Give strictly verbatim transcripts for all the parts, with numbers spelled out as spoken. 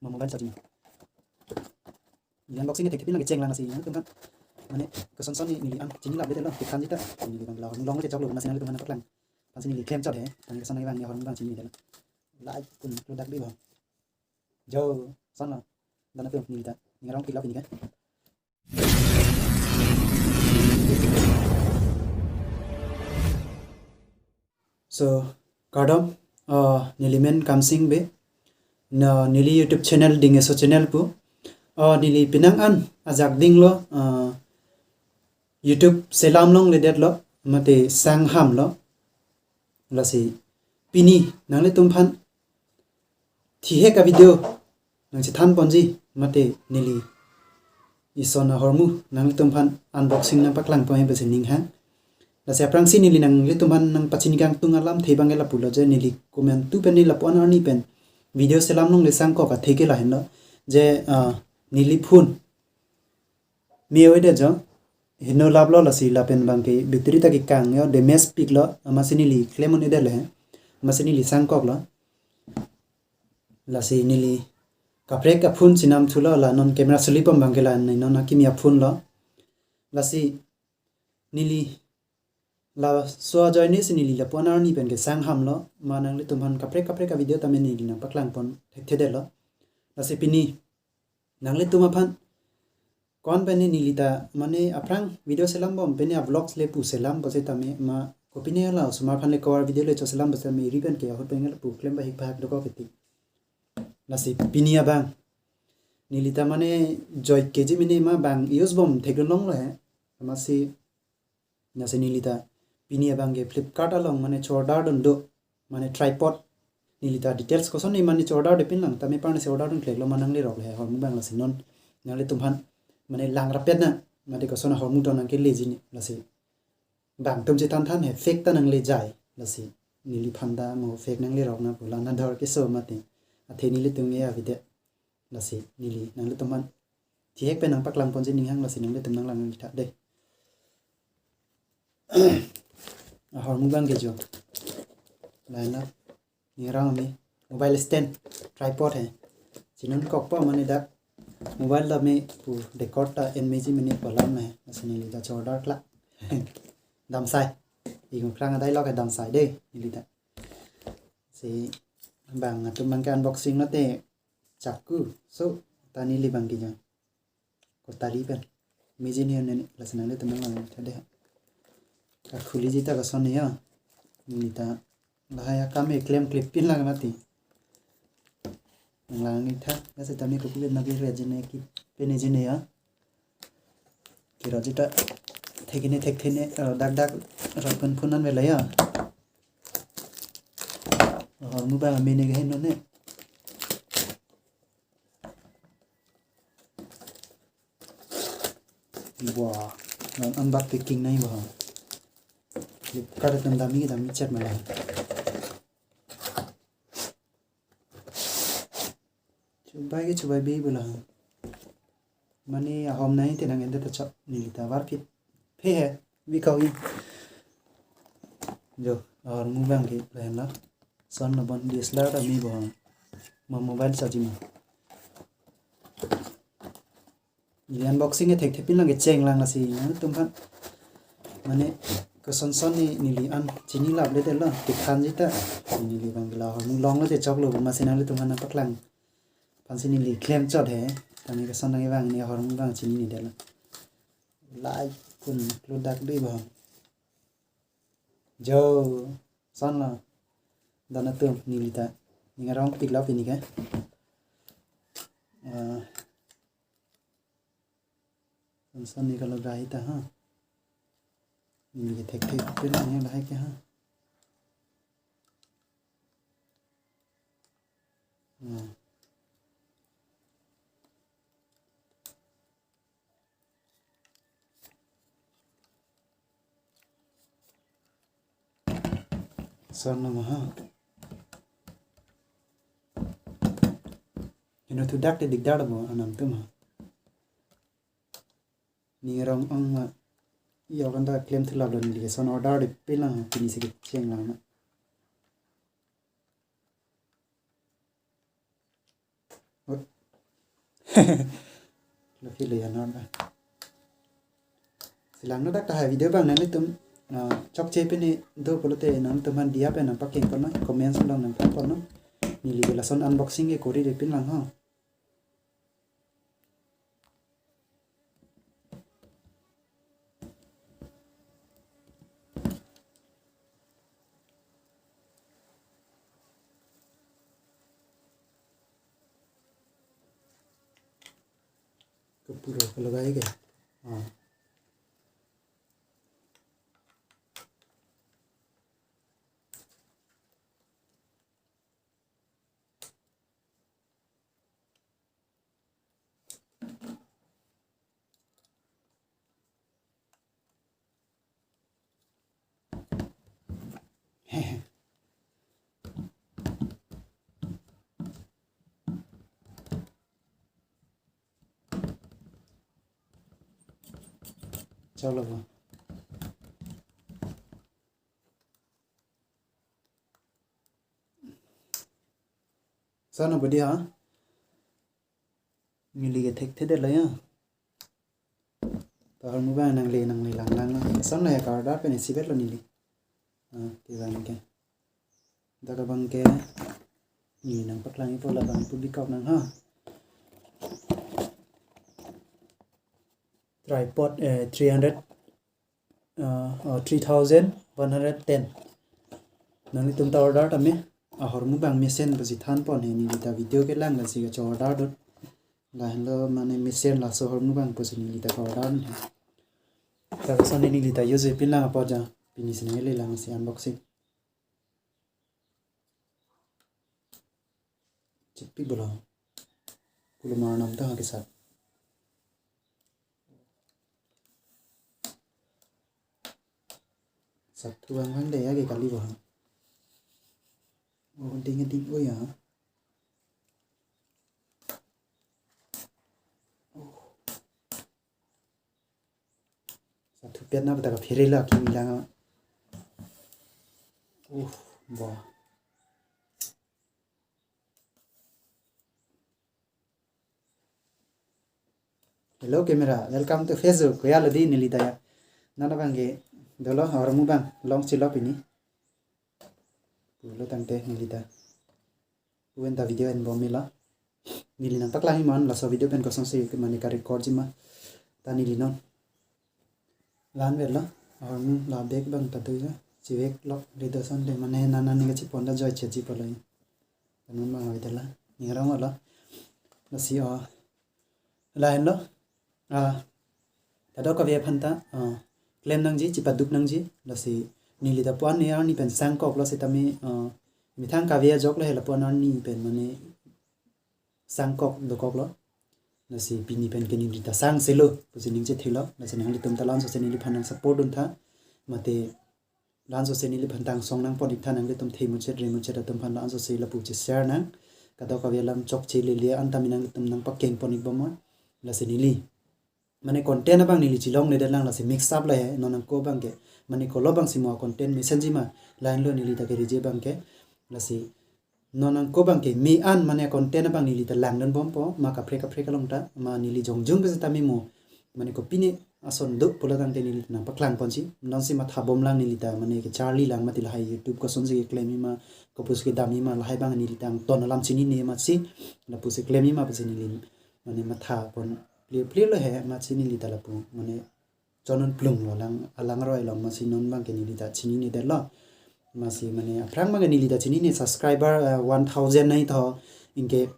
Mo mobile charging. Neli unboxing ke thekthe pinlang kecheng lang, lasi nangtum aphan mane kosonson ne neli an chini lapu-det lo, kethan sita. Neli abang la hormu long chechoklo, lasi nangtum aphan paklang. Lasi neli klem chot he, tame koson nangkevang ne hormu abang chininedet lo. Like kun lo dak bi bang. Jo, son lo. Dak nangtum neli ta ning arong pik lo pini ke. So, kardom, uh, neli men Kamsing Bey. Na neli YouTube channel Ding Eso channel pu. Uh, neli penang an ajak dinglo, uh, YouTube selam longledet lo, mate sang ham lo. Lasi pini nanglitum aphan thihek a-video nangchethan ponji, mate neli ison ahormu nanglitum aphan unboxing nangpaklang pon he pusi ning hang. Lasi aphrangsi neli nanglitum aphan nangpachini kangtung alamthe abang ke lapulo je, neli komantu pen ne lapu-an arni pen video selam longle sangkok athe ke lahenlo je, ah, neli phone me-o-edet jo. Heno laplo, lasi lapen abang ke battery ta kekang yo, damage pik lo, amatsi neli klem un-edet le. Amatsi neli sangkok lo. Lasi neli kaprek a-phone chenam thulo, la non camera selipom abang ke la ne non akimi a-phone lo. Lasi neli laso ajoine si neli lapu-an arni pen ke sang ham lo, ma nanglitum aphan kaprek kaprek a-video tame neli nangpaklang pon thekthedet lo. Lasi pini nanglitum aphan ko-an pen ne neli ta mane aphrang video selam bom pen ne a-vlogs le pu selam bom setame ma kopine la osomar aphan le cover video le choselam bom setame ri pen ke ahut pen lapu klem bahik bahak dokok keti. Lasi pini abang neli ta mane joy keji mene ma bang use bom thekdun longlo he. Amatsi lasi neli ta pini abang ke Flipkart along mane chorder dun do, mane tripod. Neli ta details koson ne mane chorder de pinlang, tame parne si order dun klek lo ma nanglerok le he hormu abang, lasi non nanglitum aphan mane lang rapet na, mate koson ahormu tong nangkeleji ne, lasi bang atum chethan than he fake ta nanglejai, lasi neliphan ta mo fake nanglerok na pu la nador keso mate athe nelitum ke avedet. Lasi neli nanglitum aphan thihek pen nangpaklang ponji ning hang, lasi nanglitum nanglang nangketha de. Ahormu abang ke jo. Lain la. Ning arong me. Mobile stand, tripod he. Chinunkokpo mane dak mobile ta me pu record ta en meji mene pu alam he. Lasi neli ta chorder kla. Damsai. Ingklang adai lok he damsai de. Neli ta. Si bang atum abang ke unboxing lote chaku. So, ta neli abang ke jo. Kotari pen. Meji ne ne lasi nanglitum nanglang tha de. Kakhuliji ta koson ne ya. Neli ta lahai akam e klem klip pinlang mati. Nanglang nangji tha. Lasi tame kopi pen nangkere ji ne kepi ne ji ne ya. Kero ji ta thekine thekthe ne, eh, dak dak rak pen phone an vela ya. Hormu abang mene ke heno ne. Wah, non anbak packing nai ba. Flipkart atum dami dami chat mala. Chubai ke chubai be bula. Mane ahom nai te nang ende ta chok neli ta var phit. Phe he, bi kau i. Jo, ahormu abang ke lain la. Son lo bon D S L R ta me bo. Ma mobile charging ma. Neli unboxing ke thekthe pinlang kecheng lang, lasi nangtum aphan mane kosonson ne neli an chini lapu-det lo, kethanji ta. Neli abang la hormu longlo chechoklo, amatsi nanglitum aphan nangpaklang. Aphansi neli klem chot he, tame koson nangkevang ne hormu abang chininedet lo. Like kun lo dak bi bang. Jo, son lo. Dak nangtum neli ta ning arong pik lo pini ke. Ah, son son ne kalo gahi ta ha. Neli ke thekthe pinlang he lahai ke ha. Ah. Son lo ma ha. Heno thu dak te dikdar bo anam atum ha. Ning arong ong ma. Iyo kan ta klem thu laplo, neli ke son order de pinlang ha, pini si kecheng lang na. Lo feel ya non ba. Silang no dak ta hai video abang nanglitum, ah, chokche pine do pulote nanglitum aphan diya pen nangpakeng ponnon, comments along nangphan ponnon. Neli ke lason unboxing ke kori de pin lang ho. Kapura kalagai ke. Ah. Chalo ba. Sana badi ha. Neli ke thekthedetlo ya. Tahor mu abang nangle nangle lang lang. Sana ya ka-order pen isibetlo neli. Ah, ti abang ke. Dak abang ke. Neli nangpaklangji pu labang pu bikok nang ha. Tripod, eh, three hundred, uh, uh, three thousand one hundred ten. Nanglitum ta order tame, ahormu abang mesen pusi than pon he, neli ta video kelang lasi kacho-order dun. Lahenlo mane mesen laso ahormu abang pusi neli ta ka-order he. Ta lason neli ta use pin lang apot ja, pini sene le lang si unboxing. Chepi bolo. Kulomar nam ta ha kesat. Sat thu bang bang de ya ke kali bo ha. Oh, ding ding, oh ya. Oh. Sat thu pet na bata ka phere la kimi lang. Uh, bo. Hello camera, welcome to Facebook. Koya lo di neli ta ya. Nana abang ke dolo ahormu abang long chilop ini. Pulo tangte neli ta. Pu pen ta video en bom mila. Neli nangpaklangji ma laso video pen kosonsi mane ka-record ji ma. Ta neli non. Lan vet lo. Ahormu la bag abang ta do ya. Chivek lok redo asonte mane nana ni kachipon ta joy cheji palo ya. Kanun abang avedetlo. Ningrong lo. Lasi o. Lahenlo. Ah, kadokave aphan ta, ah, klem nangji, chipaduk nangji, lasi neli ta puan ni arni pen sangkoklo sitame, ah, methang kave ajoklo he lapuan arni pen mane sangkok dokoklo. Lasi pini pen ke neli ta sangselo, pusi ning chethelo, lasi nanglitum ta lansose neliphan nang support duntha, mate lansose neliphan ta angsong nangpon-iktha, nanglitum the muchot re muchot atum aphan lansose lapu che-share nang. Kadokave alam chokche lele an tame nanglitum nangpakeng pon-ik bom ma. Lasi neli mane content abang neli chilongledet lang, lasi mix up lo he, non nangko abang ke. Mane kolo abang si mo content mesenji ma, lahenlo neli ta keriji abang ke. Lasi non nangko abang ke me an mane content abang neli ta langdun bompo, ma kaprek kaprek along ta, ma neli jongjung ke sitame mo. Mane kopine ason do pulo tangte neli ta nangpaklang ponji. Non si matha bom lang neli ta mane kecharli lang mati lahai YouTube kosonsi keklemji ma, kopusi kedamji ma, lahai abang neli ta angton alam chinine ma si, lapusi klemji ma pusi neli mane matha pon plir plir lo he, ma si neli ta lapu mane chonun plung lo lang, alang aroi along ma si non abang ke neli ta chininedetlo. Ma si mane aphrang abang ke neli ta chinine, subscriber, eh, one thousand nai tho, anke,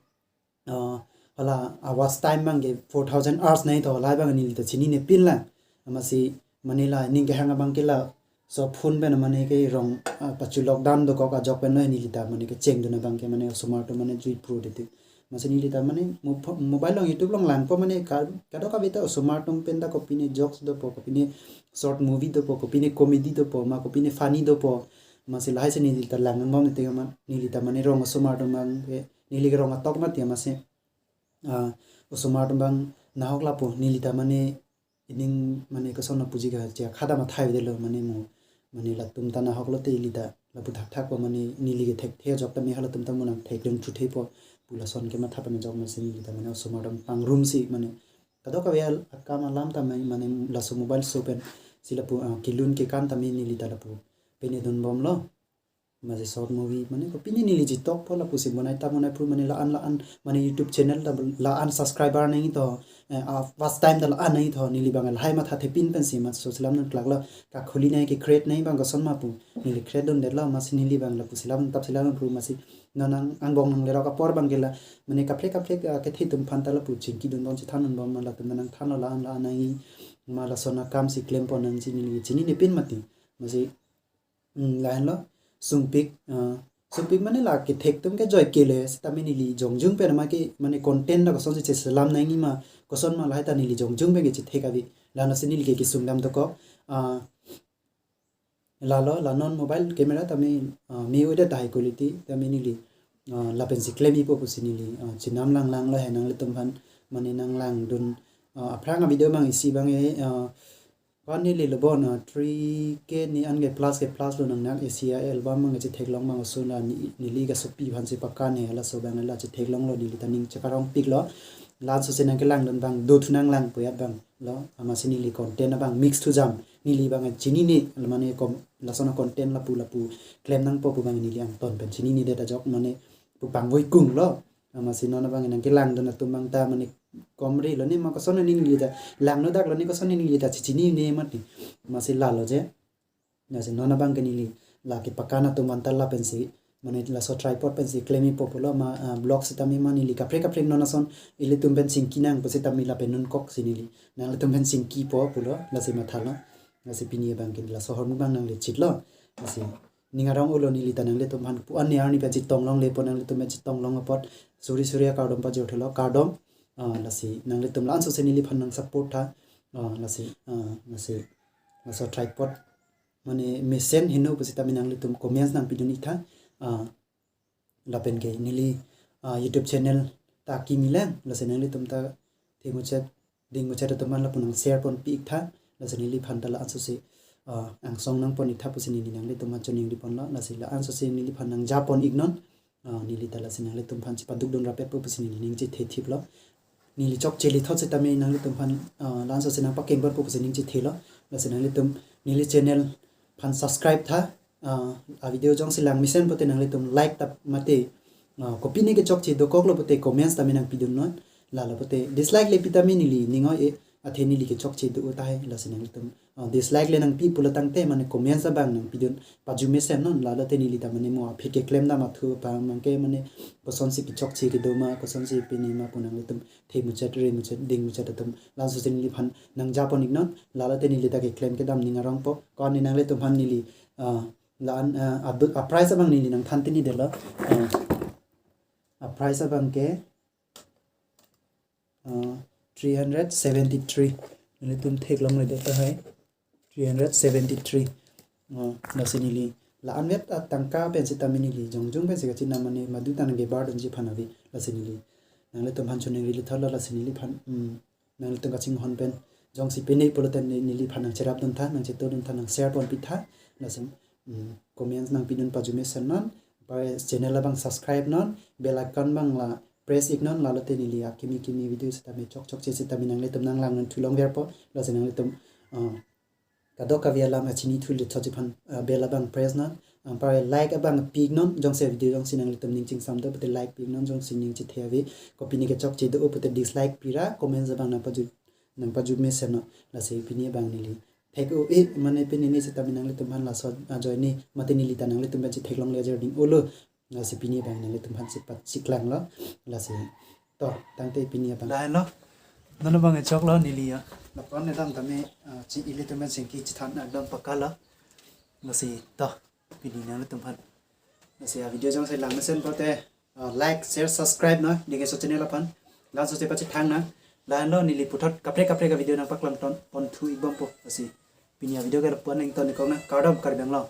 eh, hala a watch time abang ke four thousand hours nai tho, lahai abang neli ta chinine pin lang. Ma si mane la ning kehang abang ke laso phone pen mane kerong, ah, pachu lockdown dokok ajok pen lo neli ta mane kechengdun abang ke mane osomar atum mane jui pro dete. Ma si neli ta mane mo-, mobile along YouTube along langpo mane ka-, kadokave ta osomar atum pen ta kopine jokes dopo, kopine short movie dopo, kopine comedy dopo, ma kopine funny dopo. Ma si lahai si neli ta langdun bom te ma neli ta mane rong osomar atum abang ke, neli kerong atok mati ma si, ah, osomar atum abang nahok lapu neli ta mane ining mane koson lapuji ka che khada mathai vedetlo mane mo, mane latum ta nahok lote ili ta lapu thakthak po mane neli ke thekthe ajok tame halatum ta mo nangthekdun thuthepo, Pu lason kematha pen ajok masi neli ta mane osomar dam pangrum si mane kadokave akam alam ta mane, mane laso mobile so pen si lapu, ah, kelun kekan ta mane neli ta lapu pene dunbomlo. Masi short movie mane kopine neli jitok po lapusi bonai ta bonai pur mane la-an la-an mane YouTube channel ta la-an subscriber nangji to, eh, ah, watch time ta la-an nangji to, neli bang lahai matha thepin pensi masi laso selam nangklaklo, kakhuli nangji ke-create nangji bang koson ma pu neli create dundetlo, masi neli bang lapu selam tap selam pur masi non ang angbong nanglerok apor bang ke la mane kaprek kaprek, ah, kethe atum aphan ta lapu chingki dundon chethan dunbom ma latum nangthanlo la-an la-an nangji ma lason akam si klempon nangji neli chinine pin mati. Masi Hmm, lahenlo, sungpik, ah, sungpik mane la kethek atum ke joike le, sitame neli jongjung pen ma ke, mane content la kosonsi cheselam nangji ma, koson ma lahai ta neli jongjung pen ke chethek ave, lahenlo si neli ke kesung dam dokok, ah, lalo, la non mobile camera tame, ah, me-o det high quality, tame neli, ah, lapen si klemji po pusi neli, ah, chenam langlanglo he nanglitum aphan, mane nanglangdun, ah, aphrang a video mang isi bang e, ah, Ko-an neli lo bon, ah, three K ni an ke plus ke plus lo nangnak isi a-album mang chetheklong bang ason la ni, neli kasopi aphan si pakan he laso bang la chetheklonglo neli ta ning chekarong piklo. La-an so si nangkelangdun bang dothu nanglang pu ya bang lo. Amatsi neli content abang mix thu jam. Neli bang chinine mane kom, lason a-content lapu lapu klem nangpo pu bang neli angton pen chinine det ajok mane pu pangvoi kunglo. Amatsi non abang nangkelangdun atum bang ta mane komri lo ne ma koson ne neli ta langno dak lo ne koson ne neli ta chichinine mati. Amatsi lalo je. Lasi non abang ke neli la kepakan atum anta lapensi mane laso tripod pensi klemji po pulo ma, ah, vlog sitame ma neli kaprek kaprek non ason ilitum pen chingki nang pusitame lapen nun kok si neli nanglitum pen chingki po pulo lasi mathalo. Lasi pini abang ke laso ahormu bang nangle chitlo. Lasi ning arong ulo neli ta nanglitum aphan pu-an ne arni pen chetong longle po nanglitum pen chetong long apot suri suri akardom pajirthulo kardom. Ah, lasi nanglitum la-an so si neliphan nang support tha. Ah, lasi, ah, lasi, laso tripod mane mesen heno pusitame nanglitum comments nangpidun-ik tha. Ah, lapen ke neli, ah, YouTube channel ta kimi lang, lasi nanglitum ta themuchet dingmuchet atum aphan lapu nang share ponpi-ik tha, lasi neliphan ta la-an so si, ah, angsong nangpon-ik tha pusi neli nanglitum aphan choningri ponlo, lasi la-an so si neliphan nangjapon-ik non, ah, neli ta lasi nanglitum aphan chepadukdun rapet po pusi neli ning chethethiplo. Neli chokche lithot sitame nanglitum aphan, ah, la-an so si nangpakeng ponpo pusi ning chethelo, lasi nanglitum neli channel aphan subscribe tha, ah, a video jongsi lang mesen pote nanglitum like tap mate, ah, kopine kechokche dokoklo pote comments tame nangpidun non. Lalo pote dislike le pitame neli ning oi-e, athe neli kechokche do tahai, lasi nanglitum, ah, dislike le nangpi pulo tangte mane comments abang nangpidun pajumesen non, lalo te neli ta mane mo aphi keklem dam athu pa mangke mane kosonsi kechokche kedo ma, kosonsi pini ma pu nanglitum themuchet remuchet dingmuchet atum la-an so si neliphan nangjapon-ik non, lalo te neli ta keklem kedam ning arong po, ko-an ne nanglitum aphan neli, ah, la-an, ah, abut, a price abang neli nangthan tini delo. Ah, a price abang ke, ah, three hundred seventy-three. Nelitum theklongle det tahai. Three hundred seventy-three. Ah, lasi neli la-an vet atangka pen sitame neli jongjung pensi kachinam mane madu ta nangkebardunji aphan ave. Lasi neli nanglitum aphan choningri lithotlo lasi neliphan, hmm, nanglitum kachinghon pen jongsi pine pulote ne-, neliphan nangcherapdun tha, nangchetodun tha, nang share ponpi tha, lasi, mm, comments nangpidun pajumesen non, pa channel abang subscribe non, bell icon abang la press-ik non, lalo te neli akimi kimi video sitame chokchokche sitame nanglitum nanglangdun thulongverpo, lasi nanglitum, ah, kadokave alam achinithu lithotji aphan, ah, bell abang press non, ah, pa like abang pi-ik non, jongsi video jongsi nanglitum ning chingsam do pote like pi-ik non, jongsi ning chethe ave, kopine kechokche do pote dislike pira, comments abang nangpaju nangpajumesen non, lasi pini abang neli thek-o-e mane pini ne sitame nanglitum aphan laso ajoine mate neli ta nanglitum pen chetheklongle ajor ding ulo, lasi pini abang nanglitum aphan chepachiklanglo, lasi to tangte pini abang. Lahenlo, non abang choklo neli ya, lapu-an ne dam tame, ah, chi ilitum pen chingki chethan ekdom pakalo, lasi to pini nanglitum aphan. Lasi a video jongsi lang mesen pote, ah, like, share, subscribe non, ning keso channel aphan. La-an so si pachethang nang. Lahenlo neli puthot kaprek kaprek a video nangpaklangton ponthu-ik bompo. Lasi pini a video ke lapu-an ington-ik kok nang. Kardom Karbi Anglong.